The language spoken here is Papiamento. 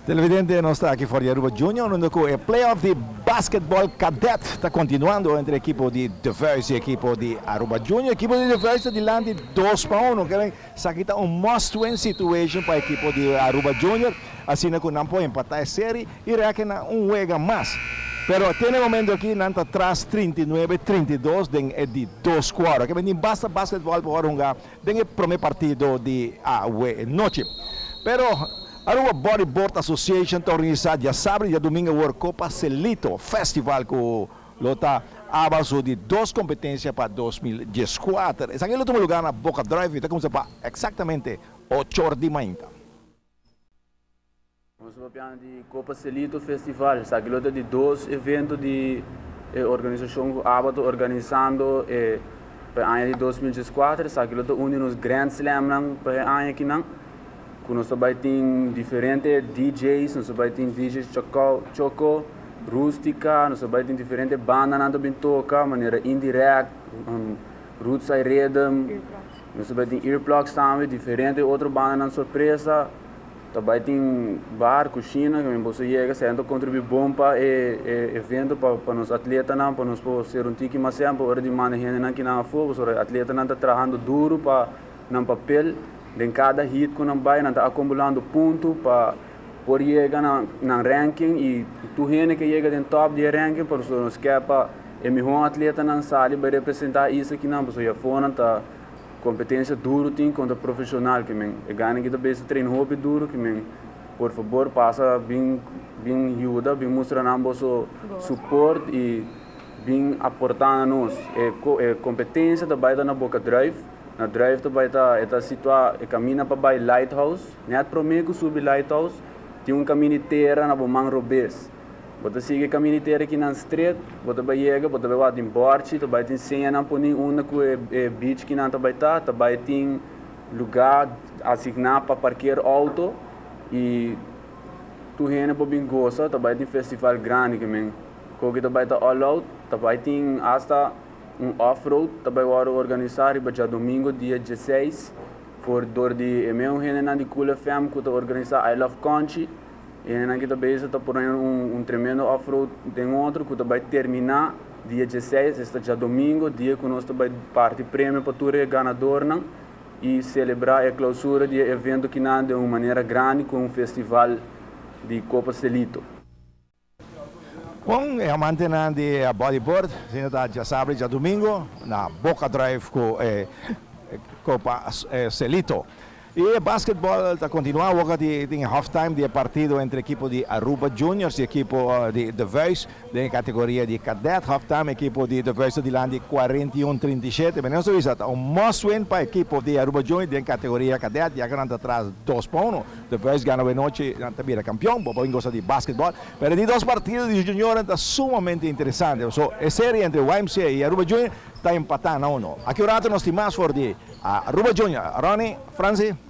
Televidente, nos ta aki for di Aruba Junior, unda cu e playoff di basketball cadet ta continuando entre ekipo di De Vuist y ekipo di Aruba Junior. Ekipo di De Vuist ta dilanti 2-1. Esaki ta un must-win situation pa ekipo di Aruba Junior, asina cu nan por empata e serie y rekena un wega mas. Pero te na e momento aki nan ta tras 39-32 den e di dos quarter. Ke men basta basketball pa hunga den e prome partido di awe nochi. Pero Aruba Bodyboard Association ta organisa diasabra y diadomingo World Copa Celito Festival cu lo ta ABA su di dos competencia pa 2014. Esaki lo tuma luga na Boca Drive y ta cuminsa pa exactamente 8 or di mainta. Nos ta papiando di Copa Celito Festival. Esaki lo ta di dos evento di organisacion cu ABA ta organisando pa aña di 2014. Esaki lo ta un di nos Grand Slam nan pa e aña aki nan. Cu nos tambe tin diferente DJs, nos tambe tin DJs Choco, Choco, Rustica, nos tambe tin diferente banda nan tambe toca, manera Indirect, Rootside Rhythm, nos tambe tin Earplugs tambe, diferente otro banda nan sorpresa. Tambe tin bar, cushina, cu bo yega, semper contribui bon pa e evento, pa nos atletanan, pa nos ser un tiki mas semper, ora di manda hendenan aki nan afo, e atletanan ta trahando duro pa nan papel, den cada heat cu nan bay, nan ta acumulando punto pa por yega na ranking y tur hende cu yega den top di ranking, pa nos kier pa e miho atletanan sali pa representa esaki nan, pasobra afo nan ta competencia duro tin contra profesional ke men e gana cu ta bes train hopi duro. Ke men, por fabor, pasa bin bin yuda, bin mustra nan boso support y bin aporta na nos. E competencia ta bay na Boca Drive. Na Drive ta bay ta situa e caminda pa bay Lighthouse, net prome cu subi Lighthouse tin un caminda tera na bo man robes. Bo ta sigui caminda tera aki nan straight, bo ta bay yega, bo ta bay tin borchi, ta bay tin seña nan poni unda cu e beach cu nan ta bay ta bay tin luga asigna pa parkeer auto y tur hende por bin goza. Ta bay tin festival grandi ke men koki ta bay ta all out, ta bay tin hasta un off-road ta bay wordo organisa riba diadomingo dia 16 for door di e mesun hendenan di Cool FM cu ta organisa I Love Country. E hendenan cu ta bezig ta pone un tremendo off-road den otro cu ta bay termina dia 16, esta diadomingo, dia cu nos ta bay parti premio pa tur e ganadornan y celebra e clausura di e evento aki nan di un manera grandi cu un festival di Copa Celito. Bon, e amantenan di bodyboard, asina ta diasabra y diadomingo na Boca Drive cu Copa Celito. Y basketball ta continua, awor tin halftime di partido entre ekipo di Aruba Juniors y ekipo di The Voice, den categoria di cadet. Halftime, ekipo di The Voice dilanti 41-37. Ma nos ta un must win pa ekipo di Aruba Juniors den categoria cadet, ya cu nan ta atras 2-1. The Voice gana anochi, ta bira campeon, bo gosta di basketball. Pero di dos partido di junior ta sumamente interesante. So, e serie entre YMCA y Aruba Junior ta empata na 1. Aki un rato nos tin mas for di Aruba Junior. Ronnie, Franci.